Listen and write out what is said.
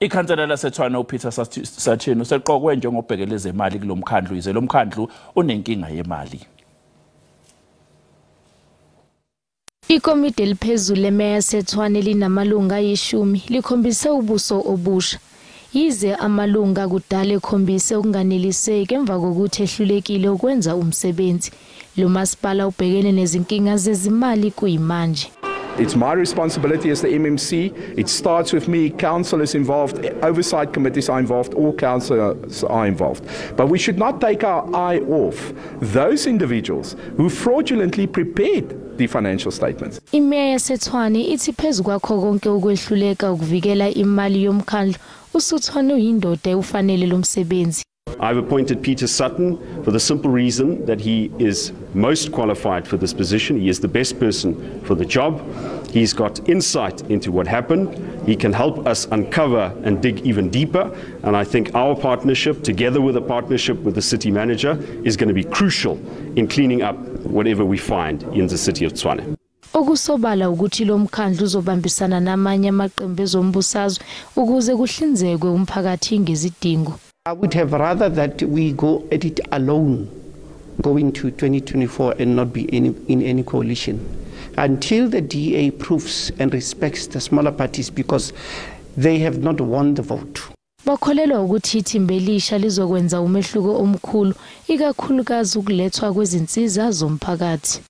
Ikhansela laseTshwane uPeter Sutton useqokwe njengobhekele ezemali kulomkhandlu, yize lo mkhandlu unenkinga yemali. Ikomidi eliphezulu lemeya yaseTshwane linamalunga ayishumi likhombise ubuso obusha. Yize amalunga kudala ekhombise ukunganeliseki emva kokuthi ehlulekile ukwenza umsebenzi. Lo masipala ubhekene nezinkinga zezimali kuyimanje. It's my responsibility as the MMC. It starts with me. Council is involved. Oversight committees are involved. All councillors are involved. But we should not take our eye off those individuals who fraudulently prepared the financial statements. Imeya yaseTshwane ithi phezu kwakho konke ukwehluleka ukuvikela imali yomkhandlu, uSutton uyindoda ewufanele lo msebenzi. I've appointed Peter Sutton for the simple reason that he is most qualified for this position. He is the best person for the job. He's got insight into what happened. He can help us uncover and dig even deeper. And I think our partnership, together with a partnership with the city manager, is going to be crucial in cleaning up whatever we find in the city of Tshwane. Okusobala ukuthi lo mkhandlu uzobambisana namanye amaqembu ezombusazwe ukuze kuhlinzekwe umphakathi ngezidingo. I would have rather that we go at it alone going to 2024 and not be in any coalition until the DA proves and respects the smaller parties, because they have not won the vote. Bakholelwa ukuthi ithimba elisha lizokwenza umehluko omkhulu, ikakhulukazi ukulethwa kwezinsiza zomphakathi.